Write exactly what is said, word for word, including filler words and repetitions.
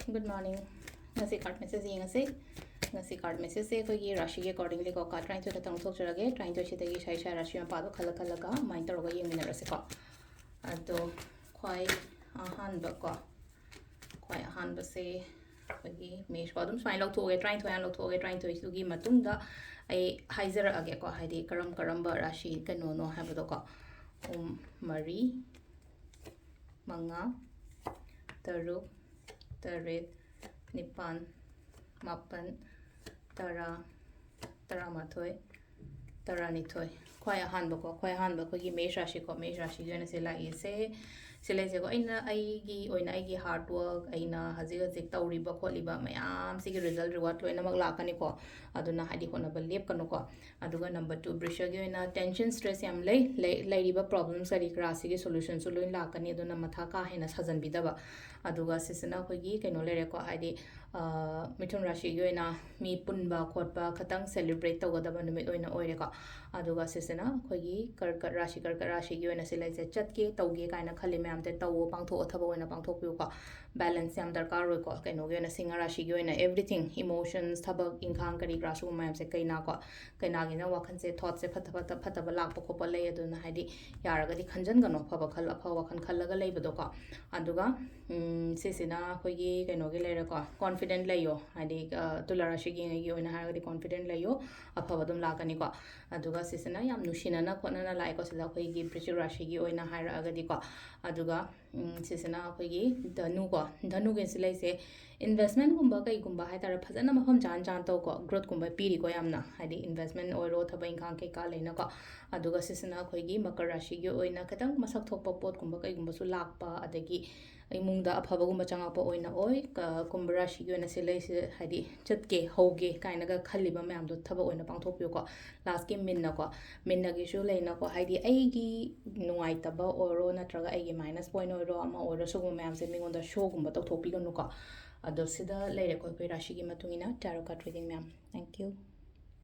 Good morning. ꯉꯁꯤ card message ꯌꯦꯡꯉꯁꯤ꯫ ꯉꯁꯤ card messageꯁꯦ ꯑꯩꯈꯣꯏꯒꯤ ꯔꯥꯁꯤꯒꯤ accordinglyꯀꯣ, card ꯇꯔꯥꯅꯤꯊꯣꯏ ꯈꯛꯇꯪ ꯂꯧꯊꯣꯛꯆꯔꯒꯦ꯫ ꯇꯔꯥꯅꯤꯊꯣꯏꯁꯤꯗꯒꯤ ꯏꯁꯥ ꯏꯁꯥ ꯔꯥꯁꯤ ꯃꯄꯥꯗꯣ ꯈꯜꯂ ꯈꯜꯂꯒ ꯑꯗꯨꯃꯥꯏꯅ ꯇꯧꯔꯒ ꯌꯦꯡꯃꯤꯟꯅꯔꯁꯤꯀꯣ꯫ ꯑꯗꯣ ꯈ꯭ꯋꯥꯏ ꯑꯍꯥꯟꯕꯀꯣ, ꯈ꯭ꯋꯥꯏ ꯑꯍꯥꯟꯕꯁꯦ ꯑꯩꯈꯣꯏꯒꯤ ꯃꯦꯁꯀꯣ ꯑꯗꯨꯝ ꯁꯨꯃꯥꯏꯅ ꯂꯧꯊꯣꯛꯑꯒꯦ, ꯇꯔꯥꯅꯤꯊꯣꯏ ꯍꯥꯟꯅ ꯂꯧꯊꯣꯛꯑꯒꯦ꯫ ꯇꯔꯥꯅꯤꯊꯣꯏꯗꯨꯒꯤ ꯃꯇꯨꯡꯗ ꯑꯩ ꯍꯥꯏꯖꯔꯛꯑꯒꯦꯀꯣ, ꯍꯥꯏꯗꯤ ꯀꯔꯝ ꯀꯔꯝꯕ ꯔꯥꯁꯤ ꯀꯩꯅꯣꯅꯣ ꯍꯥꯏꯕꯗꯣꯀꯣ꯫ ꯑꯍꯨꯝ, ꯃꯔꯤ, ꯃꯉꯥ, ꯇꯔꯨꯛ, ꯇꯔꯦꯠ, ꯅꯤꯄꯥꯜ, ꯃꯥꯄꯜ, ꯇꯔꯥ, ꯇꯔꯥꯃꯥꯊꯣꯏ, ꯇꯔꯥꯅꯤꯊꯣꯏ꯫ ꯈ꯭ꯋꯥꯏ ꯑꯍꯥꯟꯕꯀꯣ, ꯈ꯭ꯋꯥꯏ ꯑꯍꯥꯟꯕ ꯑꯩꯈꯣꯏꯒꯤ ꯃꯦꯁ ꯔꯥꯁꯤꯀꯣ, ꯃꯦꯁ ꯔꯥꯁꯤꯒꯤ ꯑꯣꯏꯅ ꯁꯤ ꯂꯥꯛꯏꯁꯦ, ꯁꯤ ꯂꯩꯁꯦꯀꯣ꯫ ꯑꯩꯅ ꯑꯩꯒꯤ ꯑꯣꯏꯅ ꯑꯩꯒꯤ hard work, ꯑꯩꯅ ꯍꯧꯖꯤꯛ ꯍꯧꯖꯤꯛ ꯇꯧꯔꯤꯕ ꯈꯣꯠꯂꯤꯕ ꯃꯌꯥꯝꯁꯤꯒꯤ result reward ꯂꯣꯏꯅꯃꯛ ꯂꯥꯛꯀꯅꯤꯀꯣ꯫ ꯑꯗꯨꯅ ꯍꯥꯏꯗꯤ ꯍꯣꯠꯅꯕ ꯂꯦꯞꯀꯅꯨꯀꯣ꯫ ꯑꯗꯨꯒ number two, ꯕ꯭ꯔꯤꯁꯒꯤ ꯑꯣꯏꯅ tension stress ꯌꯥꯝ ꯂꯩ, ꯂꯩ-, ꯂꯩꯔꯤꯕ problems ꯀꯔꯤ ꯀꯔꯥꯁꯤꯒꯤ solutionꯁꯨ ꯂꯣꯏ ꯂꯥꯛꯀꯅꯤ, ꯑꯗꯨꯅ ꯃꯊꯥ ꯀꯥ ꯍꯦꯟꯅ ꯁꯥꯖꯟꯕꯤꯗꯕ꯫ ꯑꯗꯨꯒ ꯁꯤꯁꯤꯅ ꯑꯩꯈꯣꯏꯒꯤ ꯀꯩꯅꯣ ꯂꯩꯔꯦꯀꯣ, ꯍꯥꯏꯗꯤ, ꯑ, ꯃꯤꯊꯨꯟ ꯔꯥꯁꯤꯒꯤ ꯑꯣꯏꯅ ꯃꯤ ꯄꯨꯟꯕ ꯈꯣꯠꯄ ꯈꯇꯪ celebrate ꯇꯧꯒꯗꯕ ꯅꯨꯃꯤꯠ ꯑꯣꯏꯅ ꯑꯣꯏꯔꯦꯀꯣ꯫ ꯑꯗꯨꯒ ꯁꯤꯁꯤꯅ ꯑꯩꯈꯣꯏꯒꯤ ꯀꯔꯀꯠ ꯔꯥꯁꯤ, ꯀꯔꯀꯠ ꯔꯥꯁꯤꯒꯤ ꯑꯣꯏꯅ ꯁꯤ ꯂꯩꯁꯦ, ꯆꯠꯀꯦ ꯇꯧꯒꯦ ꯀꯥꯏꯅ ꯈꯜꯂꯤ ꯃꯌꯥꯝꯁꯦ ꯇꯧꯋꯣ, ꯄꯥꯡꯊꯣꯛꯑꯣ, ꯊꯕꯛ ꯑꯣꯏꯅ ꯄꯥꯡꯊꯣꯛꯄꯤꯌꯨꯀꯣ꯫ Balance ꯌꯥꯝ ꯗꯔꯀꯥꯔ ꯑꯣꯏꯀꯣ꯫ ꯀꯩꯅꯣꯒꯤ ꯑꯣꯏꯅ ꯁꯤꯡꯍ ꯔꯥꯁꯤꯒꯤ ꯑꯣꯏꯅ everything, emotions, ꯊꯕꯛ ꯏꯪꯈꯥꯡ ꯀꯔꯤ ꯀꯔꯥ ꯁꯤꯒꯨꯝꯕ ꯃꯌꯥꯝꯁꯦ ꯀꯩꯅꯥꯀꯣ, ꯀꯩꯅꯥꯒꯤꯅ ꯋꯥꯈꯜꯁꯦ, thoughtꯁꯦ ꯐꯠꯇ ꯐꯠꯇ ꯐꯠꯇꯕ ꯂꯥꯛꯄ ꯈꯣꯠꯄ ꯂꯩ꯫ ꯑꯗꯨꯅ ꯍꯥꯏꯗꯤ ꯌꯥꯔꯒꯗꯤ ꯈꯟꯖꯟꯒꯅꯣ, ꯑꯐꯕ ꯈꯜ-, ꯑꯐꯕ ꯋꯥꯈꯜ ꯈꯜꯂꯒ ꯂꯩꯕꯗꯣꯀꯣ꯫ ꯑꯗꯨꯒ, ꯎꯝ, ꯁꯤꯁꯤꯅ ꯑꯩꯈꯣꯏꯒꯤ ꯀꯩꯅꯣꯒꯤ ꯂꯩꯔꯦꯀꯣ, confident ꯂꯩꯌꯣ꯫ ꯍꯥꯏꯗꯤ, ꯑ, ꯇꯨꯂꯥ ꯔꯥꯁꯤꯒꯤ ꯑꯣꯏꯅ ꯍꯥꯏꯔꯒꯗꯤ confident ꯂꯩꯌꯣ, ꯑꯐꯕ ꯑꯗꯨꯝ ꯂꯥꯛꯀꯅꯤꯀꯣ꯫ ꯑꯗꯨꯒ ꯁꯤꯁꯤꯅ ꯌꯥꯝ ꯅꯨꯡꯁꯤꯅꯅ ꯈꯣꯠꯅꯅ ꯂꯥꯛꯑꯦꯀꯣ꯫ ꯁꯤꯗ ꯑꯩꯈꯣꯏꯒꯤ ꯕ꯭ꯔꯤꯁꯆꯤꯛ ꯔꯥꯁꯤꯒꯤ ꯑꯣꯏꯅ ꯍꯥꯏꯔꯛꯑꯒꯗꯤꯀꯣ꯫ ꯑꯗꯨꯒ, ꯎꯝ, ꯁꯤꯁꯤꯅ ꯑꯩꯈꯣꯏꯒꯤ ꯙꯅꯨꯀꯣ꯫ ꯙꯅꯨꯒꯤ ꯁꯤ ꯂꯩꯁꯦ investmentꯒꯨꯝꯕ ꯀꯩꯒꯨꯝꯕ ꯍꯥꯏꯇꯥꯔꯦ, ꯐꯖꯅ ꯃꯐꯝ ꯆꯥꯅ ꯆꯥꯅ ꯇꯧꯀꯣ꯫ Growthꯀꯨꯝꯕ ꯄꯤꯔꯤꯀꯣ ꯌꯥꯝꯅ, ꯍꯥꯏꯗꯤ investment ꯑꯣꯏꯔꯣ, ꯊꯕꯛ ꯏꯪꯈꯥꯡ ꯀꯩꯀꯥ ꯂꯩꯅꯀꯣ꯫ ꯑꯗꯨꯒ ꯁꯤꯁꯤꯅ ꯑꯩꯈꯣꯏꯒꯤ ꯃꯀꯔ ꯔꯥꯁꯤꯒꯤ ꯑꯣꯏꯅ ꯈꯤꯇꯪ ꯃꯁꯛ ꯊꯣꯛꯄ ꯄꯣꯠꯀꯨꯝꯕ ꯀꯩꯒꯨꯝꯕꯁꯨ ꯂꯥꯛꯄ, ꯑꯗꯒꯤ ꯏꯃꯨꯡꯗ ꯑꯐꯕꯒꯨꯝꯕ ꯆꯪꯉꯛꯄ ꯑꯣꯏꯅ ꯑꯣꯏ꯫ ꯀ-, ꯀꯨꯝꯚ ꯔꯥꯁꯤꯒꯤ ꯑꯣꯏꯅ ꯁꯤ ꯂꯩꯁꯦ, ꯍꯥꯏꯗꯤ ꯆꯠꯀꯦ, ꯍꯧꯒꯦ ꯀꯥꯏꯅꯒ ꯈꯜꯂꯤꯕ ꯃꯌꯥꯝꯗꯣ ꯊꯕꯛ ꯑꯣꯏꯅ ꯄꯥꯡꯊꯣꯛꯄꯤꯌꯨꯀꯣ꯫ Lastꯀꯤ ꯃꯤꯟꯅꯀꯣ, ꯃꯤꯟꯅꯒꯤꯁꯨ ꯂꯩꯅꯀꯣ, ꯍꯥꯏꯗꯤ ꯑꯩꯒꯤ ꯅꯨꯡꯉꯥꯏꯇꯕ ꯑꯣꯏꯔꯣ ꯅꯠꯇ꯭ꯔꯒ ꯑꯩꯒꯤ minus point ꯑꯣꯏꯔꯣ ꯑꯃ ꯑꯣꯏꯔꯣ, ꯁꯤꯒꯨꯝꯕ ꯃꯌꯥꯝꯁꯦ ꯃꯤꯉꯣꯟꯗ showꯒꯨꯝꯕ ꯇꯧꯊꯣꯛꯄꯤꯒꯅꯨꯀꯣ꯫ ꯑꯗꯣ ꯁꯤꯗ ꯂꯩꯔꯦꯀꯣ ꯑꯩꯈꯣꯏ ꯔꯥꯁꯤꯒꯤ ꯃꯇꯨꯡ ꯏꯟꯅ tarot card reading ꯃꯌꯥꯝ꯫ Thank you꯫